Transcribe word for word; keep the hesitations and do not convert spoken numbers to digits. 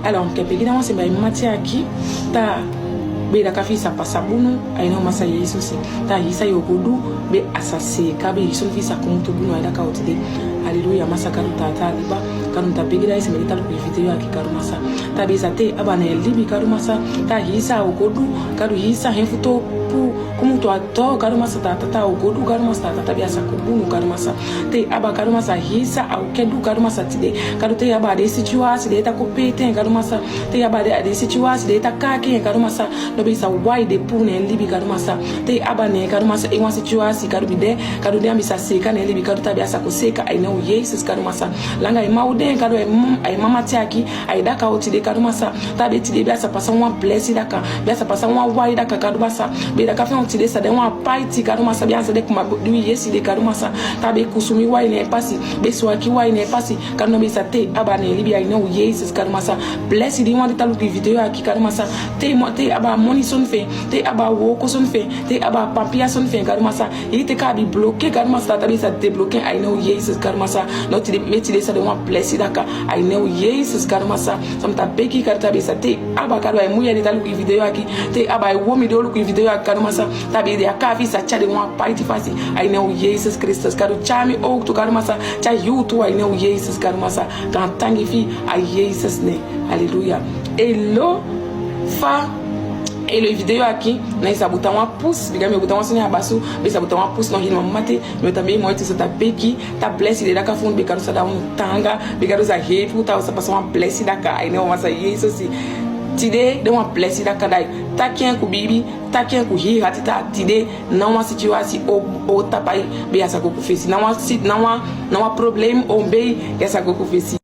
Alors, ke pegida wan se bai mati aki, ta be da ka fisa pasa bunu, ai no masa Yesus. Ta hisa yo godu, be asa se, ka be Yesus fisa kumutu bunu, ai da ka otide. Hallelujah, masa kadu tata liba, kadu ta pegida ese me ta luku video aki kadu masa. Ta be sa te aba ne libi kadu masa, ta hisa o godu, kadu hisa hen futo pu, kumutu a to, kadu masa tata, ta o godu, kadu masa tata, ta be asa kubunu, kadu masa. Te aba, kadu masa hisa, au kedu, kadu masa tide. Kadu te aba de situasi, de ta kopete, kadu masa. Te aba de, de situasi, de ta kake, kadu masa. No be sa wai de pu ne libi, kadu masa. Te aba ne, kadu masa, e wan situasi, kadu bi de, kadu de ambi sa seka ne libi, kadu ta be asa ko seka, ai ne o Yesus, kadu masa. Langa e mau de, kadu e m-, ai mama te aki, ai da ka otide, kadu masa. Ta be tide be asa pasa wan blesi da ka, be asa pasa wan wai da ka, kadu masa. Be da ka fe otide sa de wan paiti, kadu masa, be asa de kuma du yesi de, kadu masa. Ta be kusumi wai ne pasi, be swaki wai ne pasi, kadu no be sa te aba ne libi ai ne o Yesus, kadu masa. Blesi di wan di ta luku video aki, kadu masa. Te mo, te aba moni son fe, te aba woko son fe, te aba papia son fe, kadu masa. Ite ka bi bloke, kadu masa, ta be sa debloke ai ne o Yesus, kadu masa. No tide, me tide sa de wan blesi da ka, ai ne o Yesus, kadu masa. Sam ta beki, kadu ta be sa te aba, kadu ai muya de ta luku video aki, te aba ai womi de o luku video aki, kadu masa. Ta be de a ka fisa cha de wan paiti fasi, ai ne o Yesus Kristus, kadu cha mi o tu, kadu masa, cha yu tu, ai ne o Yesus, kadu masa. Kan tangi fi, ai Yesus ne. Hallelujah. Elo, fa, elo e video aki, na isa buta wan pus, biga mi buta wan soni abasu, be sa buta wan pus no hin mamate, mi ta be mo itu sa ta beki, ta blesi de da ka fun, be kadu sa da unu tanga, be kadu sa hepu, ta sa pasa wan blesi da ka, ai ne o masa Yesus. Tide, de wan blesi da ka dai, ta kien ku bibi, ta kien ku hi, hati ta tide, na wan situasi o, o tapai, be asa ko ku fesi, na wan sit, na wan, na wan problem o be, asa ko ku fesi.